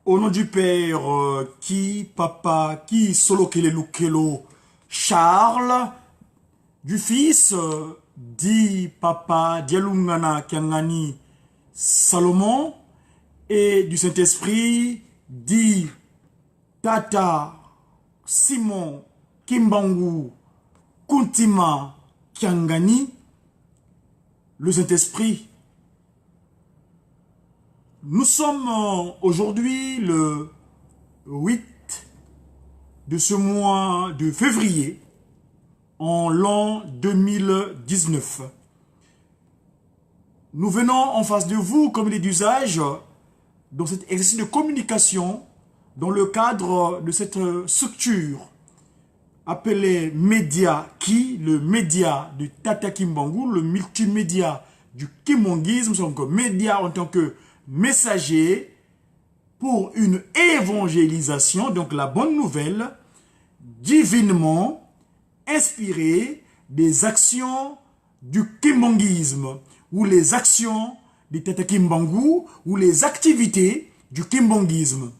Au nom du Père qui, Papa, qui, Solokele Lukelo, Charles, du Fils, dit Papa, Dialungana Kiangani, Salomon, et du Saint-Esprit, dit Tata, Simon, Kimbangu, Kuntima, Kiangani, le Saint-Esprit. Nous sommes aujourd'hui le 8 de ce mois de février en l'an 2019. Nous venons en face de vous, comme il est d'usage, dans cet exercice de communication, dans le cadre de cette structure appelée Média Ki, le média de Tata Kimbangu, le multimédia du Kimbanguisme, donc média en tant que messager pour une évangélisation, donc la bonne nouvelle, divinement inspirée des actions du Kimbanguisme, ou les actions du Tata Kimbangu, ou les activités du Kimbanguisme.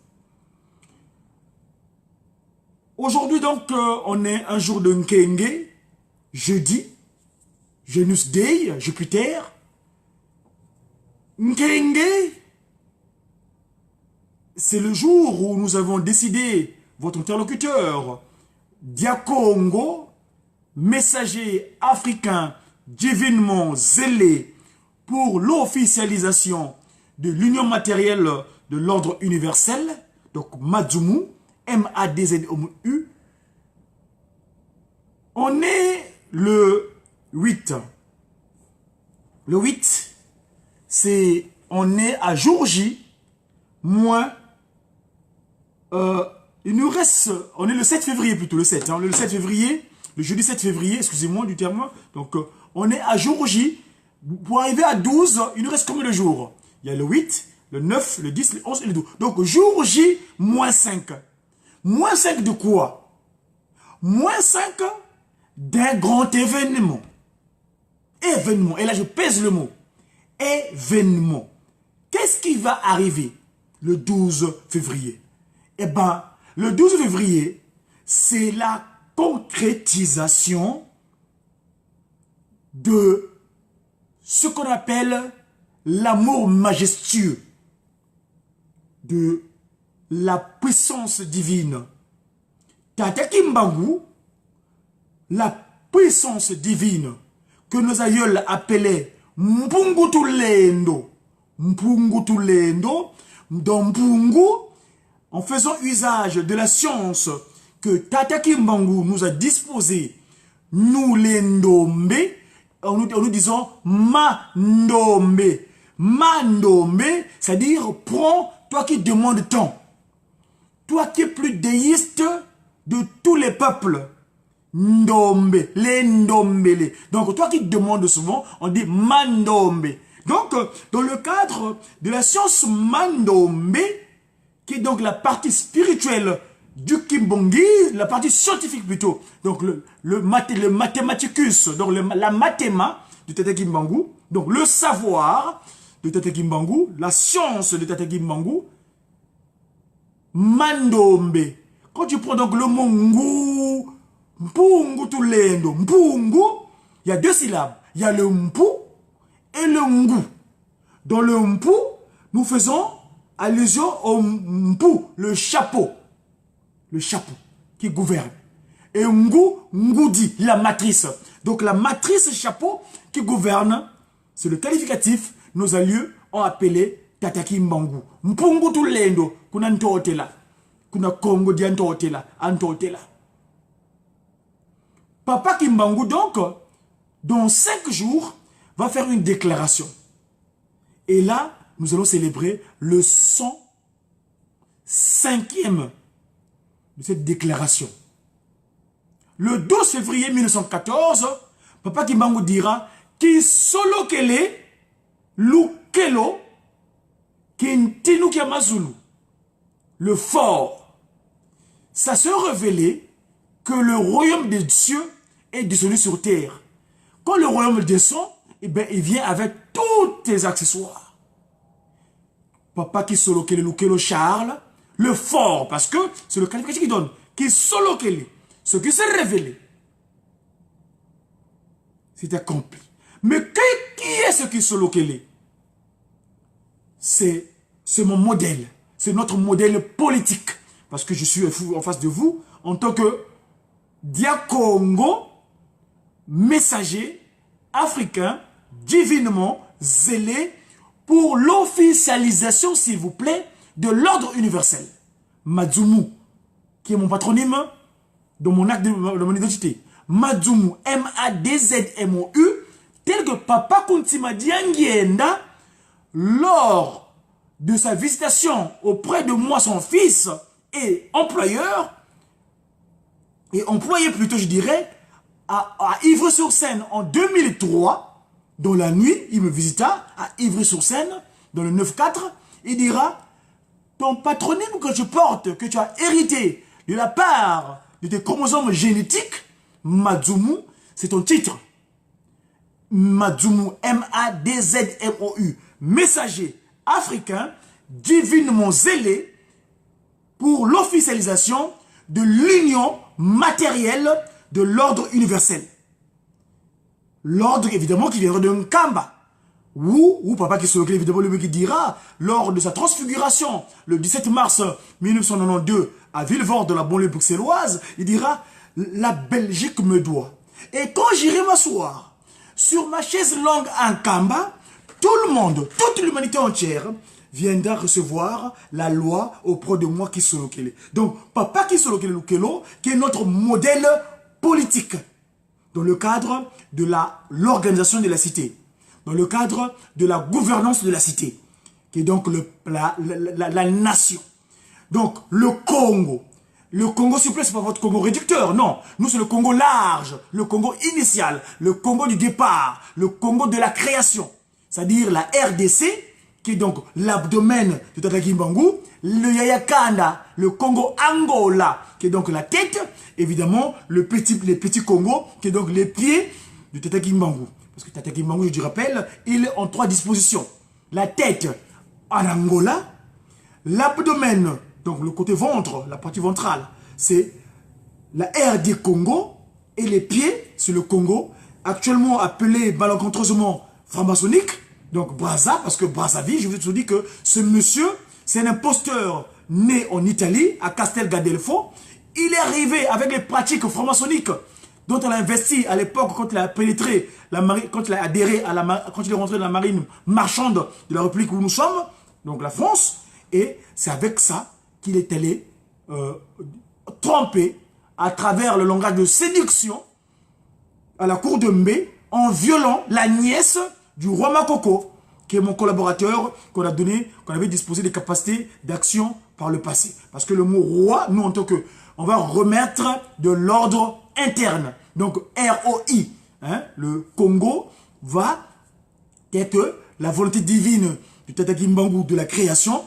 Aujourd'hui donc, on est un jour de Nkenge, jeudi, Genus Dei, Jupiter. Nkenge, c'est le jour où nous avons décidé, votre interlocuteur, Diakongo, messager africain divinement zélé pour l'officialisation de l'union matérielle de l'ordre universel, donc Madzumu, M-A-D-Z-M-U, on est le 8. Le 8, c'est, on est à jour J, moins, il nous reste, on est le 7 février plutôt, le 7, hein, le 7 février, le jeudi 7 février, excusez-moi du terme, donc on est à jour J, pour arriver à 12, il nous reste combien de jours? Il y a le 8, le 9, le 10, le 11 et le 12. Donc jour J, moins 5. Moins 5 de quoi? Moins 5 d'un grand événement. Événement. Et là, je pèse le mot. Événement. Qu'est-ce qui va arriver le 12 février? Eh ben, le 12 février, c'est la concrétisation de ce qu'on appelle l'amour majestueux de la puissance divine. Tata Kimbangu, la puissance divine que nos aïeuls appelaient Mpungutulendo. Mpungutulendo, dans Mpungu, en faisant usage de la science que Tata Kimbangu nous a disposée, nous les Ndombe, en nous disant Mandombe. Mandombe, c'est-à-dire prends, toi qui demandes tant. Toi qui es plus déiste de tous les peuples. Ndombe, les Ndombele. Donc toi qui demandes souvent, on dit Mandombe. Donc dans le cadre de la science Mandombe, qui est donc la partie spirituelle du Kimbangu, la partie scientifique plutôt, donc le mathématicus, donc la mathéma du Tata Kimbangu, donc le savoir de Tata Kimbangu, la science de Tata Kimbangu, Mandombe. Quand tu prends donc le mot Ngu, Mpungu Tulendo, Mpungu, il y a deux syllabes. Il y a le Mpu et le Ngu. Dans le Mpu, nous faisons allusion au Mpu, le chapeau. Le chapeau qui gouverne. Et Ngu, Ngudi, la matrice. Donc la matrice chapeau qui gouverne, c'est le qualificatif nos alliés ont appelé Tata Kimbangu. Mpungu Tulendo, kuna ntotela, kuna Congo dia ntotela, antotela. Papa Kimbangu donc, dans 5 jours, va faire une déclaration. Et là, nous allons célébrer le 105e de cette déclaration. Le 12 février 1914, Papa Kimbangu dira Kisolokele Lukelo Kintinu Kiamazulu, le fort. Ça se révélait que le royaume des cieux est descendu sur terre. Quand le royaume descend, eh ben, il vient avec tous tes accessoires. Papa Kisolokele Lukelo Charles Le fort, parce que c'est le qualificatif qui donne, Kisolokele, ce qui s'est révélé, c'est accompli. Mais qui est ce Kisolokele? C'est mon modèle, c'est notre modèle politique. Parce que je suis en face de vous en tant que Diakongo, messager africain, divinement zélé pour l'officialisation, s'il vous plaît, de l'ordre universel. Madzumu, qui est mon patronyme dans mon acte de mon identité. Madzumu, M-A-D-Z-M-O-U, tel que Papa Kuntima Diangienda, lors de sa visitation auprès de moi, son fils et employeur, et employé plutôt, je dirais, à Ivry-sur-Seine en 2003, dans la nuit, il me visita à Ivry-sur-Seine, dans le 9-4, il dira, ton patronyme que tu portes, que tu as hérité de la part de tes chromosomes génétiques, Madzumu, c'est ton titre. Madzumu, M-A-D-Z-M-O-U, messager africain, divinement zélé pour l'officialisation de l'union matérielle de l'ordre universel. L'ordre, évidemment, qui viendra de Nkamba. Ou papa qui se évidemment, lui qui dira, lors de sa transfiguration, le 17 mars 1992, à Vilvoorde de la banlieue bruxelloise, il dira, la Belgique me doit. Et quand j'irai m'asseoir sur ma chaise longue à Nkamba, tout le monde, toute l'humanité entière, viendra recevoir la loi auprès de moi Kisolokele. Donc, papa Kisolokele Lukelo, qui est notre modèle politique, dans le cadre de l'organisation de la cité, dans le cadre de la gouvernance de la cité, qui est donc la nation. Donc, le Congo. Le Congo, s'il vous plaît, c'est pas votre Congo réducteur, non. Nous, c'est le Congo large, le Congo initial, le Congo du départ, le Congo de la création. C'est-à-dire la RDC, qui est donc l'abdomen de Tata Kimbangu, le Yayakanda, le Congo Angola, qui est donc la tête, évidemment, les petits Congo, qui est donc les pieds de Tata Kimbangu. Parce que Tata Kimbangu, je te rappelle, il est en trois dispositions. La tête en Angola, l'abdomen, donc le côté ventre, la partie ventrale, c'est la RD Congo, et les pieds, c'est le Congo, actuellement appelé malencontreusement franc-maçonnique, donc Brazza, parce que Brazzaville, je vous ai toujours dit que ce monsieur, c'est un imposteur né en Italie, à Castel Gandolfo. Il est arrivé avec les pratiques franc-maçonniques dont on a investi à l'époque quand il a pénétré, la marine, quand il a adhéré à la, quand il est rentré dans la marine marchande de la République où nous sommes, donc la France, et c'est avec ça qu'il est allé tromper à travers le langage de séduction à la cour de Mbé en violant la nièce du roi Makoko, qui est mon collaborateur, qu'on a donné, qu'on avait disposé des capacités d'action par le passé. Parce que le mot roi, nous en tant que, on va remettre de l'ordre interne. Donc ROI, hein, le Congo va être la volonté divine du Tata Kimbangu de la création.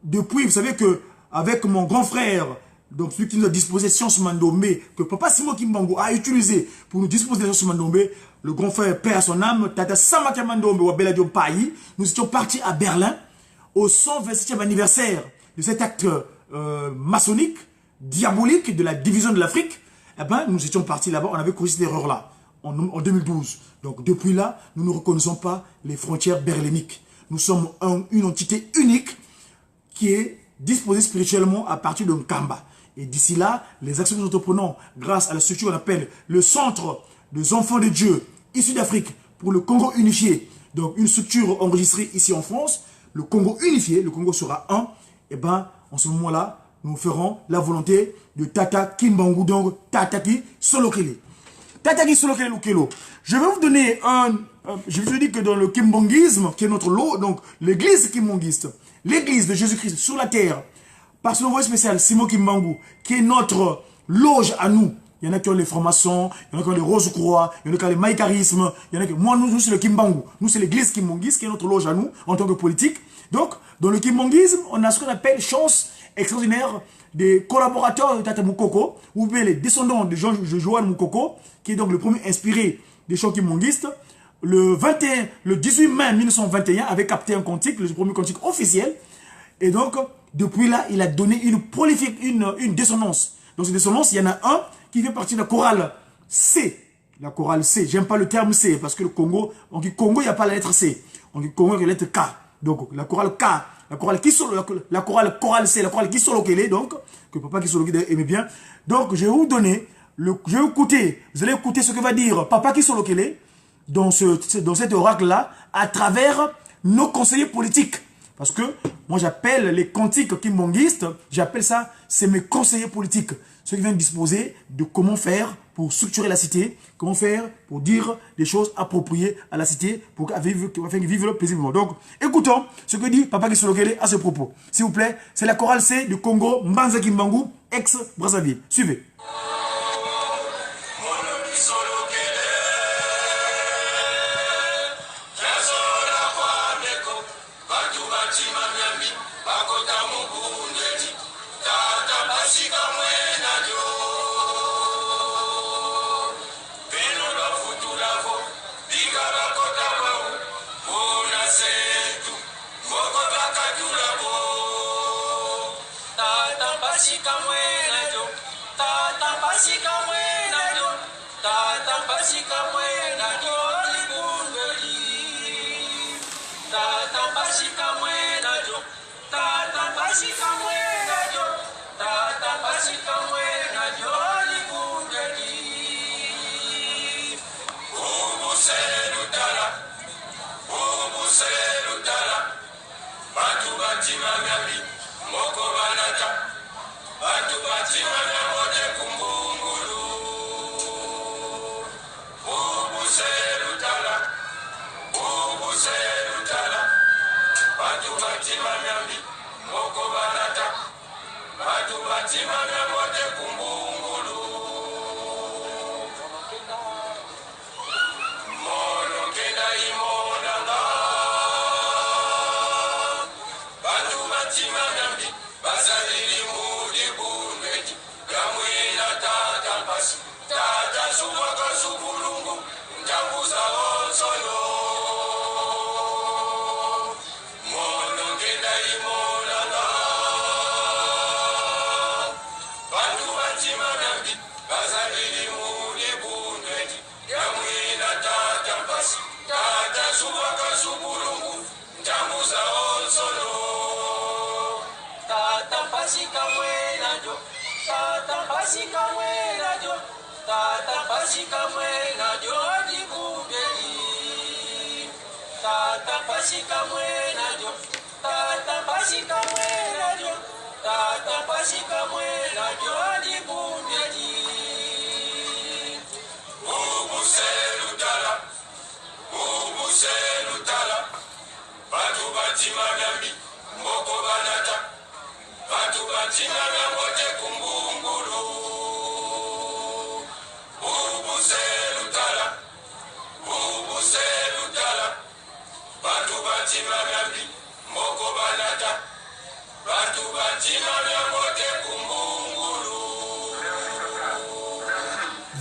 Depuis, vous savez que avec mon grand frère, donc celui qui nous a disposé Science Mandombe, que Papa Simon Kimbangu a utilisé pour nous disposer de Science Mandombe, le grand frère père à son âme, Tata Samaka Mandombe ou Beladio Payi, nous étions partis à Berlin au 127e anniversaire de cet acte maçonnique, diabolique de la division de l'Afrique. Eh ben, nous étions partis là-bas, on avait corrigé cette erreur-là en 2012. Donc depuis là, nous ne reconnaissons pas les frontières berléniques. Nous sommes une entité unique qui est disposée spirituellement à partir de Nkamba. Et d'ici là, les actions que nous entreprenons grâce à la structure qu'on appelle le Centre des Enfants de Dieu issus d'Afrique pour le Congo unifié, donc une structure enregistrée ici en France, le Congo unifié, le Congo sera un, et ben en ce moment-là, nous ferons la volonté de Tata Kimbangu, donc Tata Kisolokele. Tata Kisolokele Lukelo. Je vais vous donner un... Je vous dis que dans le kimbanguisme, qui est notre lot, donc l'église kimbanguiste, l'église de Jésus-Christ sur la terre, par son envoyé spécial, Simon Kimbangu, qui est notre loge à nous. Il y en a qui ont les francs-maçons, il y en a qui ont les Rose-Croix, il y en a qui ont les maïkarismes, il y en a qui... Moi, nous, c'est le Kimbangu. Nous, c'est l'église kimbanguiste qui est notre loge à nous, en tant que politique. Donc, dans le kimbanguisme, on a ce qu'on appelle chance extraordinaire des collaborateurs de Tata Mukoko, ou bien les descendants de Johan Mukoko, qui est donc le premier inspiré des chants kimbanguistes. Le 18 mai 1921, avait capté un cantique, le premier cantique officiel. Et donc, Depuis là, il a donné une prolifique, une, une dissonance. Dans cette dissonance, il y en a un qui fait partie de la chorale C. La chorale C. J'aime pas le terme C parce que le Congo, on dit Congo, il n'y a pas la lettre C. On dit Congo, il y a la lettre K. Donc, la chorale K, la chorale qui solo, la, chorale chorale C, la chorale qui solo donc, que papa qui solo aimait bien. Donc, je vais vous donner, le, je vais écouter, vous allez écouter ce que va dire papa qui solo dans ce, dans cet oracle-là, à travers nos conseillers politiques. Parce que moi, j'appelle les cantiques kimbanguistes, j'appelle ça, c'est mes conseillers politiques. Ceux qui viennent disposer de comment faire pour structurer la cité, comment faire pour dire des choses appropriées à la cité pour vivre, afin vivre paisiblement. Donc, écoutons ce que dit Papa Kisolokele à ce propos. S'il vous plaît, c'est la chorale C du Congo, Mbanza Kimbangu, ex-Brazzaville. Suivez.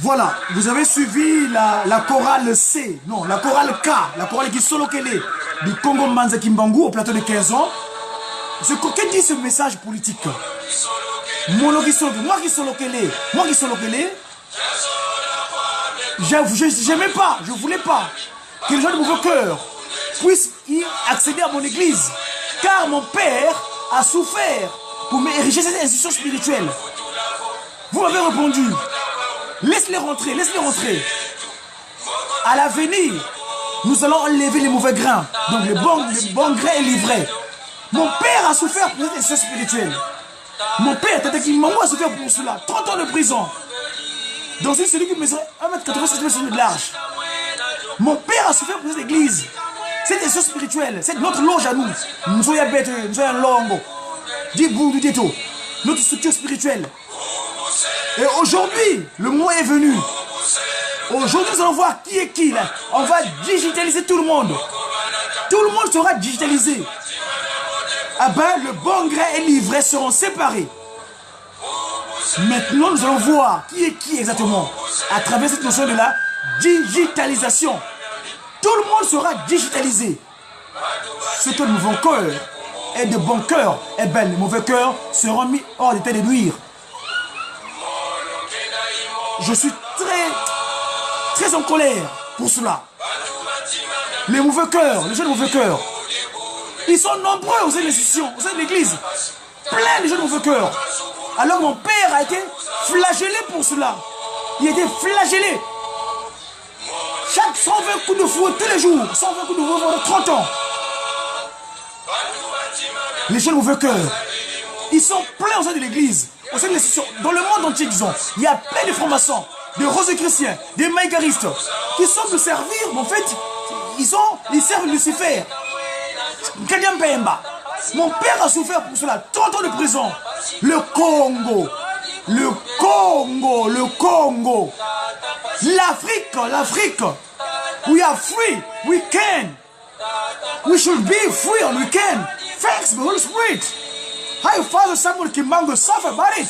Voilà, vous avez suivi la, la chorale C, non, la chorale K, la chorale qui solokele du Congo Mbanza Kimbangu au plateau de 15 ans. Ce que dit ce message politique Moi qui solokele, moi qui solokele, j'aimais pas, je voulais pas que les gens de mauvais cœur puissent y accéder à mon église. Car mon père a souffert pour m'ériger cette institution spirituelle. Vous m'avez répondu, laisse-les rentrer, laisse-les rentrer. À l'avenir, nous allons enlever les mauvais grains. Donc les bons, les bons grains et l'ivraie. Mon père a souffert pour cette institution spirituelle. Mon père, Tata Kimbangu, a souffert pour cela. 30 ans de prison. Dans une cellule qui mesurait 1m87 de large. Mon père a souffert pour cette église. Cette institution spirituelle, c'est notre loge à nous. Nous sommes bêtes, nous sommes longo. Notre structure spirituelle. Et aujourd'hui, le moment est venu. Aujourd'hui, nous allons voir qui est qui là. On va digitaliser tout le monde. Tout le monde sera digitalisé. Ah ben, le bon grain et l'ivraie seront séparés. Maintenant, nous allons voir qui est qui exactement. À travers cette notion de la digitalisation. Tout le monde sera digitalisé. Ce que nous cœur est de bon cœur, eh ben, les mauvais cœurs seront mis hors d'état de nuire. Je suis très, très en colère pour cela. Les mauvais cœurs, les jeunes mauvais cœurs, ils sont nombreux au sein de l'institution, au sein de l'église. Plein de jeunes mauvais cœurs. Alors mon père a été flagellé pour cela. Il a été flagellé. Chaque 120 coups de fouet tous les jours, 120 coups de fouet pendant 30 ans. Les jeunes mauvais cœurs, ils sont pleins au sein de l'église, au sein de l'institution, dans le monde entier, disons. Il y a plein de francs-maçons, de rosicruciens, des maïgaristes qui semblent servir, mais en fait, ils, sont, ils servent Lucifer. Mon père a souffert pour cela, 30 ans de prison. Le Congo, le Congo, le Congo. L'Afrique, l'Afrique. We are free, we can. We should be free and we can. Thanks, the Holy Spirit. How Father Samuel Kimbangu suffer about it.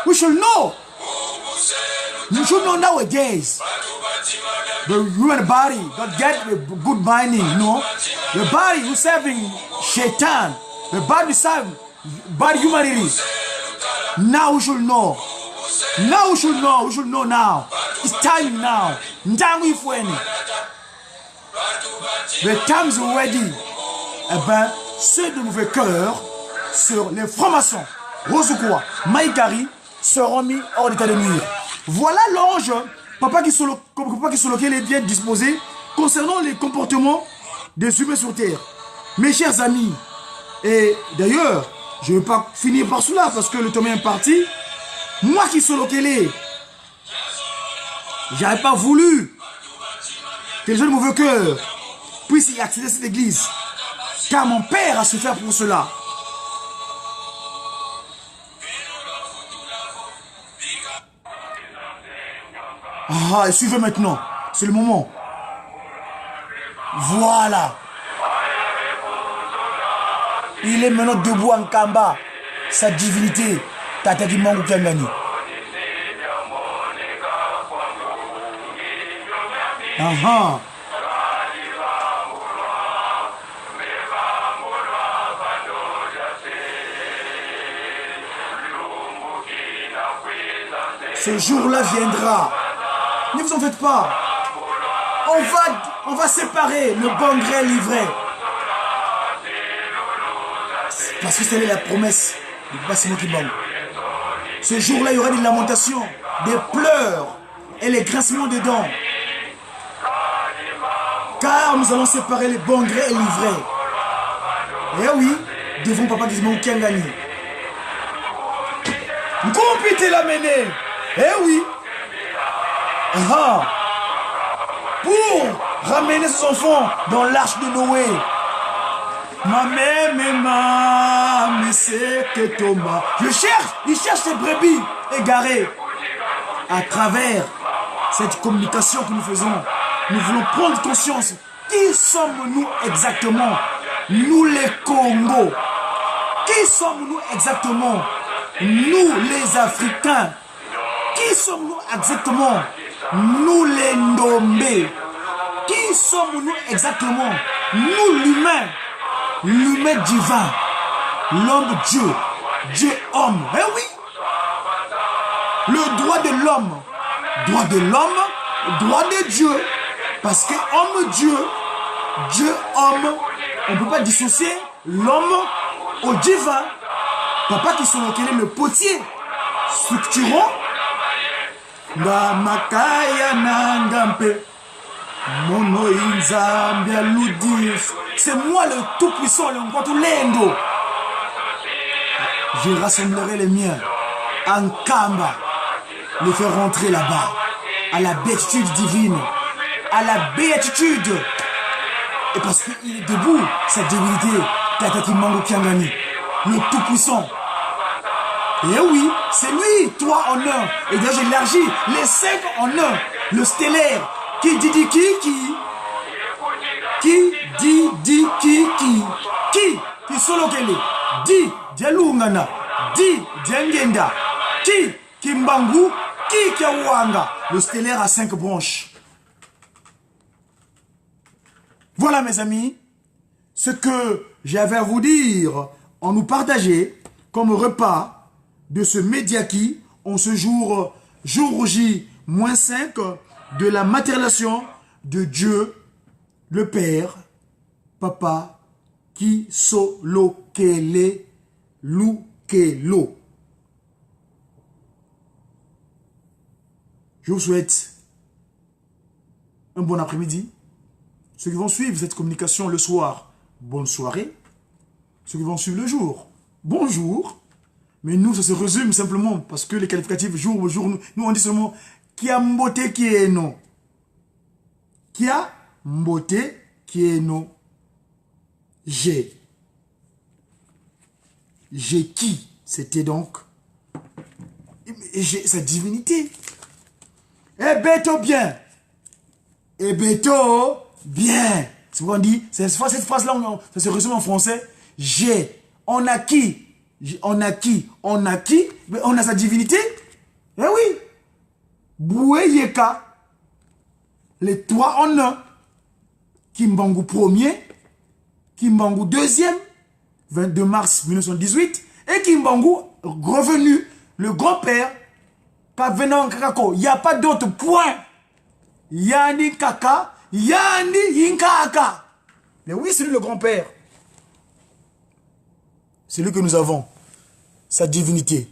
We should know. You should know nowadays. The human body don't get the good mining, you know. The body who's serving Shaitan, the body serving bad humanity. Now we should know. Now we should know. We should know now. It's time now. Ntango ifweni. The time's ready. Eh ben, ceux de mauvais cœur sur les francs-maçons, Rosukwa, Maïkari, seront mis hors d'état de nuire. Voilà l'ange, papa qui sur lequel est bien disposé concernant les comportements des humains sur terre. Mes chers amis, et d'ailleurs, je ne vais pas finir par cela parce que le temps est parti. Moi qui suis lequel j'avais pas voulu que les jeunes mauvais cœur puissent y accéder à cette église. Car mon père a souffert pour cela. Ah, suivez maintenant. C'est le moment. Voilà. Il est maintenant debout en Kamba. Sa divinité. Tata Kimangu Kiangani. Ah ah. Ce jour-là viendra. Ne vous en faites pas. On va, on va séparer le bon gré livré. Parce que c'est la promesse de Bassimo Kimbangu. Ce jour-là, il y aura des lamentations, des pleurs et les grincements des dents. Car nous allons séparer les bons grés et livrés. Eh oui, devant Papa Gizmo Kiangani. Compité la mener. Eh oui. Ah. Pour ramener ses enfants dans l'arche de Noé. Ma mère, ma c'est que Thomas. Je cherche, il cherche ses brebis égarées. À travers cette communication que nous faisons, nous voulons prendre conscience. Qui sommes-nous exactement Nous les Congos. Qui sommes-nous exactement Nous les Africains. Qui sommes-nous exactement Nous les Ndombe. Qui sommes-nous exactement Nous l'humain. L'humain divin. L'homme Dieu. Dieu homme. Eh oui Le droit de l'homme. Droit de l'homme, droit de Dieu. Parce que homme Dieu, Dieu homme, on ne peut pas dissocier l'homme au divin. Papa qui sont le potier structurant nga makaya nanga mpe mono inzambi aludi c'est moi le tout puissant le Nkwatulendo je rassemblerai les miens en Kamba les faire rentrer là-bas à la béatitude divine à la béatitude et parce qu'il est debout sa divinité Tata Kimango Kiangani le tout puissant et oui, c'est lui, toi en un. Et d'ailleurs, j'élargis les cinq en un. Le stellaire. Qui dit dit qui qui Qui dit dit qui qui Qui Qui solokele Dit Dialungana. Dit Diangenda. Qui Kimbangu. Qui Kiawanga. Le stellaire a cinq branches. Voilà mes amis, ce que j'avais à vous dire, en nous partager comme repas de ce média qui, en ce jour, jour J, moins 5, de la matérialisation de Dieu, le Père, Papa, qui solokele lukelo. Je vous souhaite un bon après-midi. Ceux qui vont suivre cette communication le soir, bonne soirée. Ceux qui vont suivre le jour, bonjour. Mais nous, ça se résume simplement parce que les qualificatifs jour au jour, nous, on dit seulement qui a mbote qui est non. Qui a mbote qui est non. J'ai. J'ai qui C'était donc j'ai sa divinité. Eh ben, bien. Eh ben, bien. C'est pourquoi on dit, cette phrase-là, ça se résume en français. J'ai. On a qui On a qui On a qui Mais on a sa divinité. Eh oui. Boué Yeka. Les trois en un. Kimbangu premier. Kimbangu deuxième. 22 mars 1918. Et Kimbangu revenu. Le grand-père. Kavenant Kakako. Il n'y a pas d'autre point. Yani Kaka. Yani Yinkaka. Mais oui, c'est lui le grand-père. C'est lui que nous avons. Sa divinité.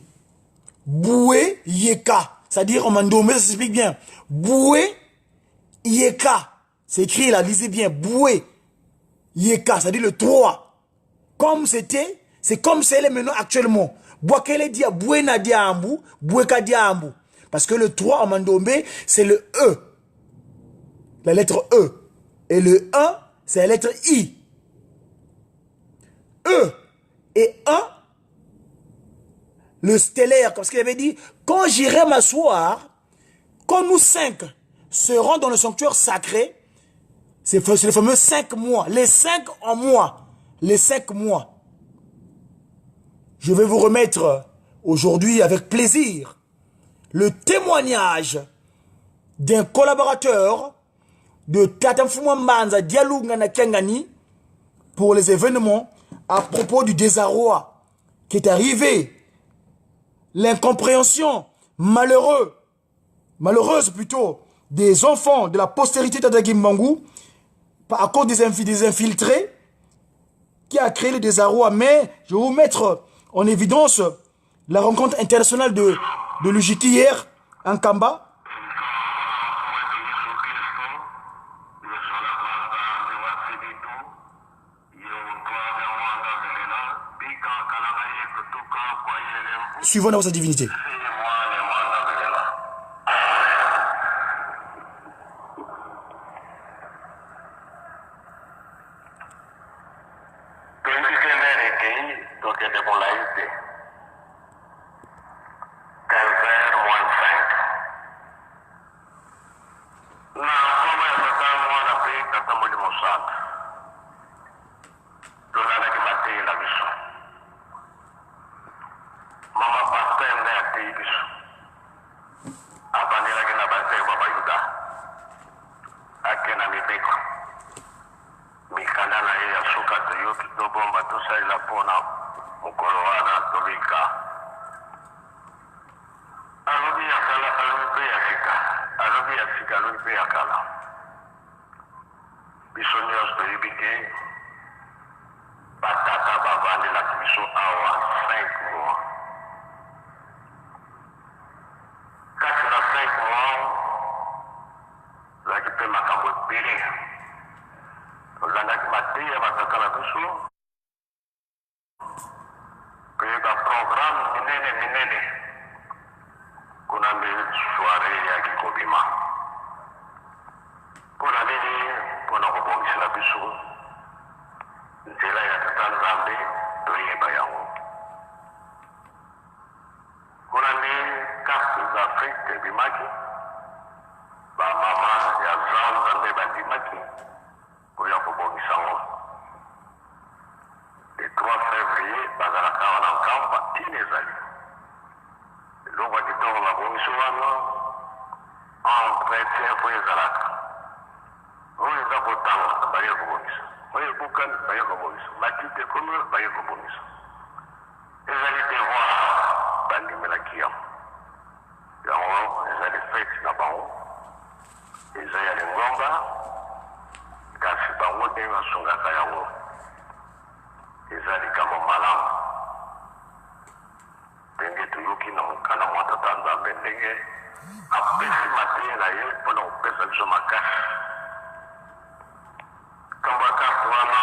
Boué Yeka. C'est-à-dire, en mandomé, ça s'explique bien. Boué Yeka. C'est écrit là, lisez bien. Boué Yeka, c'est-à-dire le 3. Comme c'était, c'est comme c'est maintenant actuellement. Bouakele dia, Boué Nadia Ambu, Boué Kadia Ambu. Parce que le 3 en mandomé, c'est le E. La lettre E. Et le 1, c'est la lettre I. E et 1, le stellaire, parce qu'il avait dit, quand j'irai m'asseoir, quand nous cinq serons dans le sanctuaire sacré, c'est le fameux 5 mois, les 5 en mois, les 5 mois. Je vais vous remettre aujourd'hui avec plaisir le témoignage d'un collaborateur de Tata Mfumua Dialunga na Kiangani pour les événements à propos du désarroi qui est arrivé, l'incompréhension malheureuse plutôt, des enfants de la postérité de Tata Kimbangu à cause des infiltrés qui a créé le désarroi. Mais je vais vous mettre en évidence la rencontre internationale de l'Ujiki hier en Kamba. Suivons dans sa divinité. Oyo ebukani, baye kobongisa. Matiti ekomi oyo, baye kobongisa. Ezali devoir, bandimelaki yango. Yango ezali feti na bango, eza ya lingomba, kasi bango ndenge basungaka yango eza likambo malamu. Ndenge toyoki na mokanda mwa Tata Nzambe ndenge apesi mateya na ye mpo na kopesa biso makasi. Likambo ya karte wana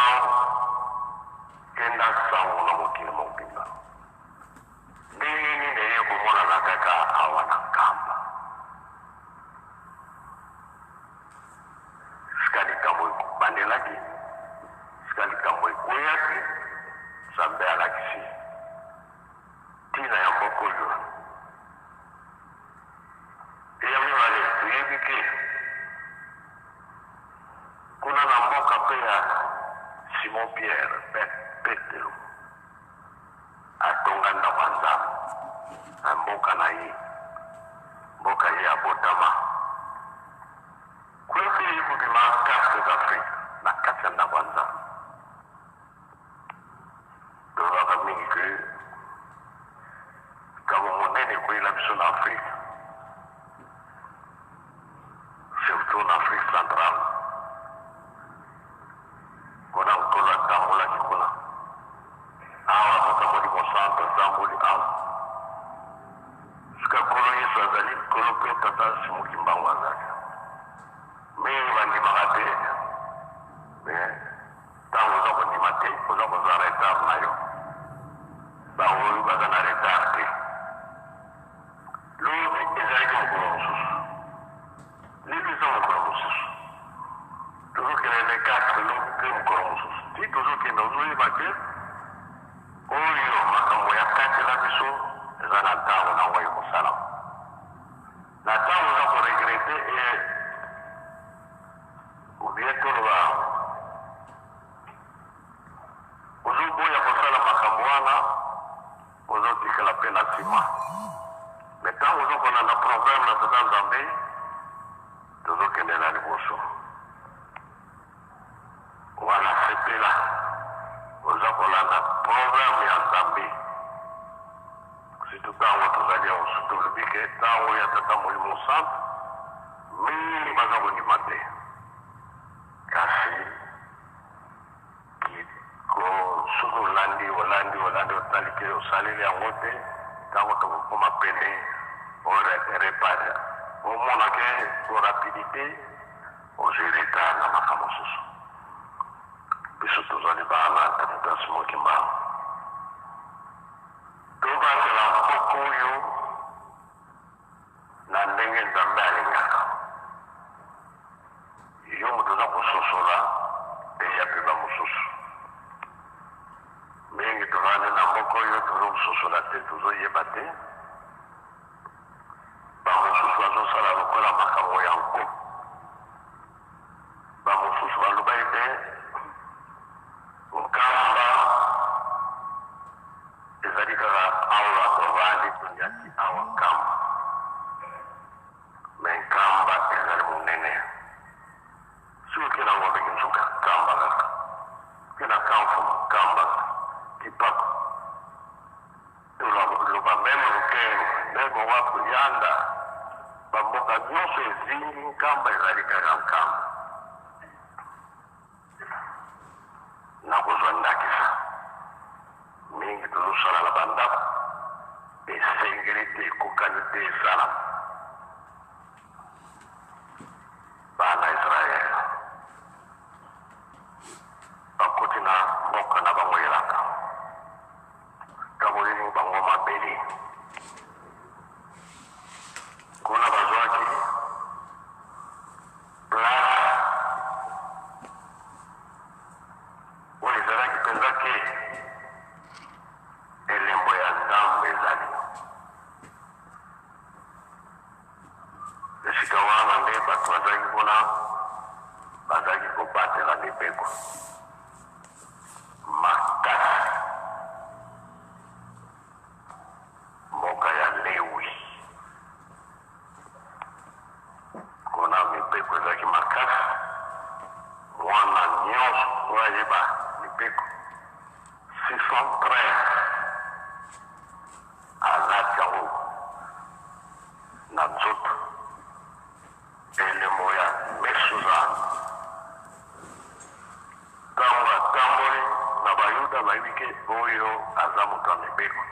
kenda sango na mokili mobimba. Ndenge nini eye komonana kaka awa na Nkamba? Sika likambo ebandelaki, sika likambo ekweyaki, Nzambe alakisi ntina ya mboka oyo. Ya mibale, toyebi ke kuna na mboka mpe ya Simon Pierre, Petelo, atonga ndako ya Nzambe na mboka na ye, mboka ye abotama. Kuna mpe eye kobima carte d'Afrique na kati ya ndako ya Nzambe. Tolobaka mingi ke likambo monene ekweyela biso na Afrique, surtout na Afrique centrale, kuna Nkolo atambolaki kuna. Awa Tata Molimo Santu atamboli awa. Sika Nkolo Yesu azali, Nkolo mpe Tata Simon Kimbangu azali. Mingi bandimaka te, mais ntango oza kondima te, oza kozwa retard na yo. Bango oyo baza na retard te. Lobi ezalaki mokolo mosusu, lelo eza mokolo mosusu. Tozokende le 4, lobi mpe mokolo mosusu. Ti tozokende, ozoyeba te oyo makambo ya katela biso eza na ntango na yango ekosalama. Na ntango oza koregrete e ou bien toloba ozoboya kosala makambo wana, ozotikala mpe na nsima. Me ntango oza kolanda programme na Tata Nzambe, tozokende na liboso. Wana sepela, oza kolanda programme ya Nzambe. Surtout ntango tozali awa, soki tolobi ke ntango ya Tata Molimo Santu, mingi baza kondima te. Kasi ko soki olandi olandi olandi otali ke osaleli yango te, ntango tokokoma pene orepare, omona ke ko rapidite ozwi retard na makambo mosusu. Biso tozali bana ya Tata Simon Kimbangu. Tobatela mboka oyo na ndenge Nzambe alingaka. Yo moto oza kososola deja mpe bamosusu. Mingi tovandi na mboka oyo tozo kososola te, tozoyeba te. Bamosusu bazosala lokola makambo ya nko. Bamosusu baloba ete Nkamba ezali kaka awa tovandi, tonyati awa Nkamba. Me Nkamba ezali monene. Soki oke na Ngombe Kinsuka, Nkamba kaka. Oke na Kamfuma, Nkamba kaka. Kipako. Toloba meme Lukengo, meme wapi Yanda, bamboka nyonso ezingi Nkamba ezali kaka Nkamba. Nakozwa ndakisa mingi tozosala na bandako, esengeli te, ekokani te esalama. Bana Israel bakoti na mboka na bango elaka, kaboleli bango mabele kuna bazwaki Place oyo ezalaki mpenza ke elembo ya Nzambe ezali. Esika wana nde bato bazalaki kuna, bazalaki kobatela mibeko makasi. Mboka ya Lewi. Kuna mibeko ezalaki makasi, mwana nyonso oyo ayebaka. Na nzoto elembo ya mesuza. Ntango atamboli na Bayuda, bayebi ke oyo aza moto ya mibeko,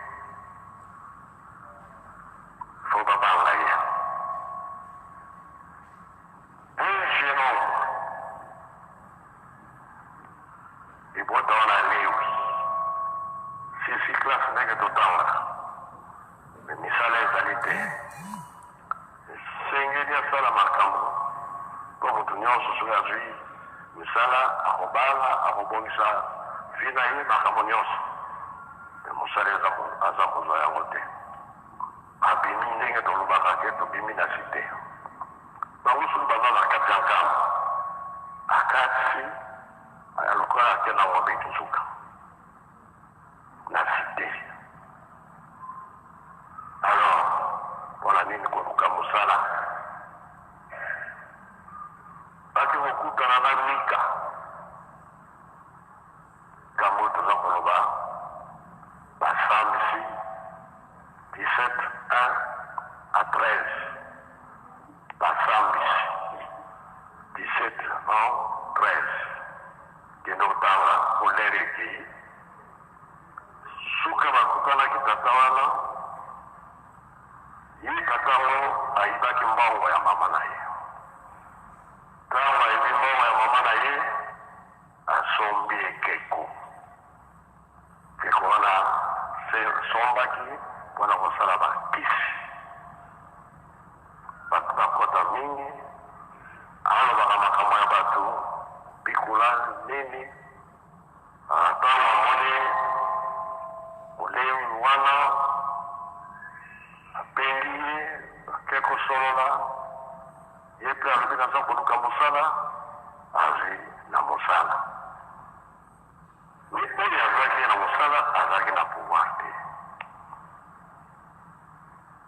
fo babanga ye. Un jeune homme libota wana Lewi, sisi classe ndenge totangaka Mais misala ezali te. Esengeli asala makambo mpo moto nyonso soki azwi misala akobala, akobongisa vie na ye, makambo nyonso. Mais mosala eza aza kozwa yango te. Abimi ndenge tolobaka ke tobimi na cite. Bango soki baza na kati ya nkamba akatisi lokola ake na ngombe nsuka. Na cite. Alors pona nini koluka musala? Bake kokutana na Mika. Likambo oyo toza koloba basambisi 17 1 à 13. Basambisi 17 1 13. Kende kotanga kolere ekei. Suka bakutanaki tata wana, ye tata yango ayibaki mbongo ya mama na ye. Ntango ayibi mbongo ya mama na ye, asombi ekeko. Ekeko wana asombaki mpo na kosala bakisi. Bato bakota mingi, alobaka makambo ya bato, bikula nini. Ntango amoni Molewi wana, abengi ye, bake kosolola. Ye mpe alobi, Naza koluka mosala. Azwi na mosala. Me oyo azwaki ye na mosala azalaki na pouvoir te.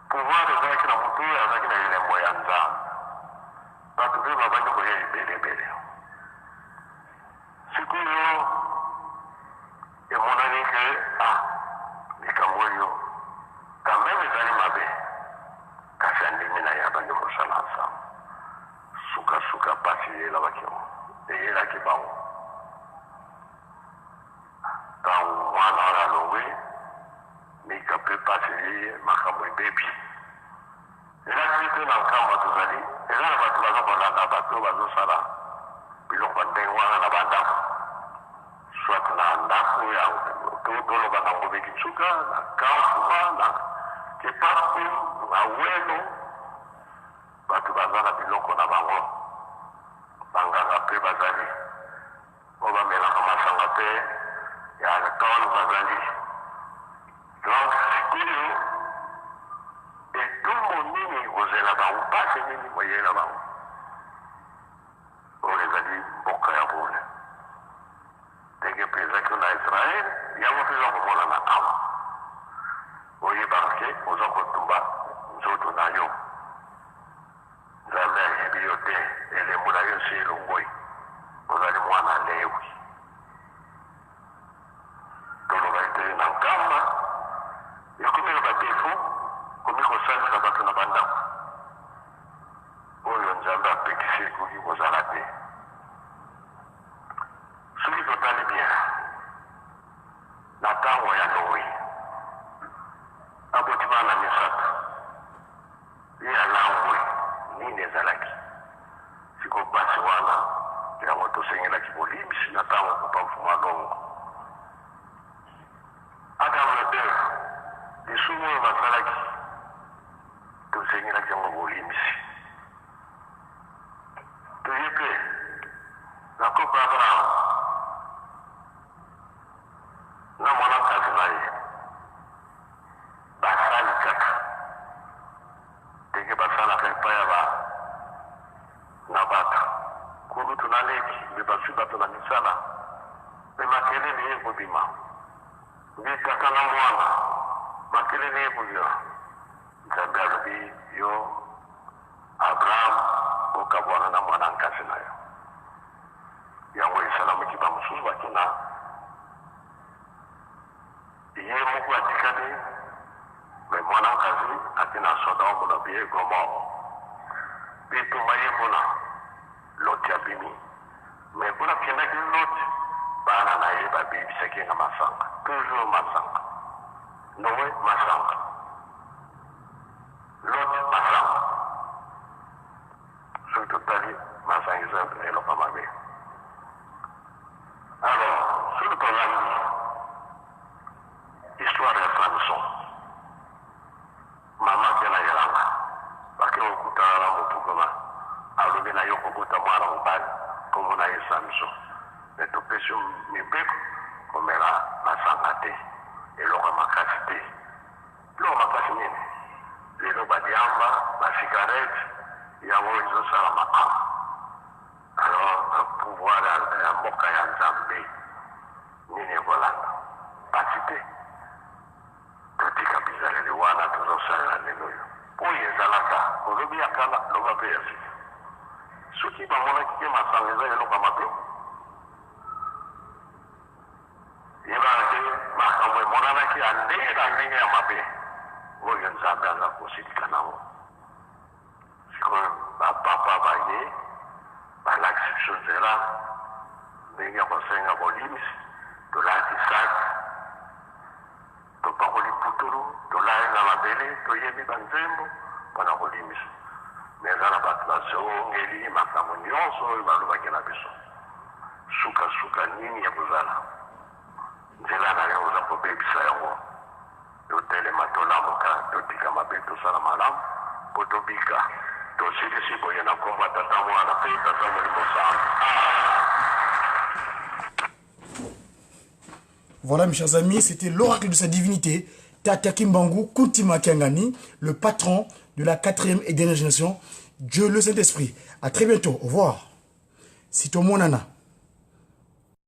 Pouvoir ezalaki na moto oyo azalaki na elembo ya Nzambe. Bato mpe babandi koya ebele ebele. Sikoyo emonani ke ah, likambo oyo quand meme ezali mabe, kasi andimi na ye abandi kosala ensemble. Suka suka pasi eyelabaki yango, eyelaki bango. Ntango mwana wana alongwe, Mika mpe pasi eyei ye, makambo ebebi. Elakisi te na nkamba tozali, eza na bato baza kolanda bato oyo bazosala biloko ya ndenge wana na bandako, soit na ndako ya toloba na Ngombe Kitsuka, na Kamfuma, na Kepapu, na Welo, bato baza na biloko na bango, banganga mpe bazali oyo bamelaka masanga mpe ya alcool bazali. Donc sikoyo etumbu nini ekozela bango, mpasi nini ekoyela bango? Oyo ezali mboka ya bule, ndenge mpe ezalaki na Israel, yango mpe eza komonana awa. Oyebaka ke oza kotumba nzoto na yo, Nzambe ayebi yo te, elembo na yo esi elongwe, ozali mwana Lewi. Toloba ete na nkamba ekomi na ba defaut, komi kosalisa bato na ba ndako oyo Nzambe apekisi ekoki kozala te. Soki totali bien na tango ya Noe aboti bana misato, ye alangwe, nini ezalaki sikoyo pasi wana? Yango tosengelaki bolimbisi na tango papa Mfumu Alongo. Adam na Eve, lisumu oyo basalaki, tosengelaki yango bolimbisi. Toye mpe na koko Abraham na mwana nkasi na ye, basali kaka ndenge basalaka epai ya ba na bato kulutu na leki mpe bazwi bato na misala mpe makelele ye kobima nde tata na mwana makelele ye kobima. Nzambe alobi yo Abraham okabwana na mwana nkasi na yo. Yango esalamaki bamosusu bakina ye moko atikali. Mais mwana nkazi ati na Sodome na biye Gomorre. Bitumba ye kuna, Loti abimi. Mais kuna akendaki Loti, bana na ye babebisaki ye na masanga. Toujours masanga. Noe masanga. Loti masanga. Soki totali masanga eza eloko ya mabe. Alors, soki tolandi histoire ya Samson, mama ake na elanga, bake kokutana na motu kuna, alobi na yo kobota mwana mobali, kombo na ye Samson. Mais topesi yo mibeko komela masanga te, eloko ya makasi te. Biloko makasi nini? Lelo ba diamba, ba cigarette yango ezo salama awa. Alors pouvoir ya mboka ya Nzambe nini ekolanda? Pasi te. Totika bizaleli wana tozosalela lelo oyo. Oyo ezalaka olobi ya kala loba pe ya sika. Soki bamonaki ke masanga eza eloko ya mabe, Yebaka te makambo emonanaki ya ndenge na ndenge ya mabe oyo Nzambe aza kosilika na yango. Sikoyo bapapa baye balakisi biso nzela ndenge ya kosenga bolimbisi, tolati sac, topakoli putulu, tolali na mabele, toyembi banzembo mpo na kolimbisa. Me eza na bato bazongeli makambo nyonso oyo balobaki na biso. Suka suka nini ekozala? Nzela na yo oza kobebisa yango. Totelema, tolamuka, totika mabe, tosala malamu mpo tobika. Tosilisi boye na nkombo ya Tata, Mwana mpe Tata Molimo Santu. Amen. Voilà, mes chers amis, c'était l'oracle de sa divinité, Tata Kimbangu Kuntima Kiangani, le patron de la quatrième et dernière génération, Dieu le Saint-Esprit. À très bientôt. Au revoir. Sitomonana.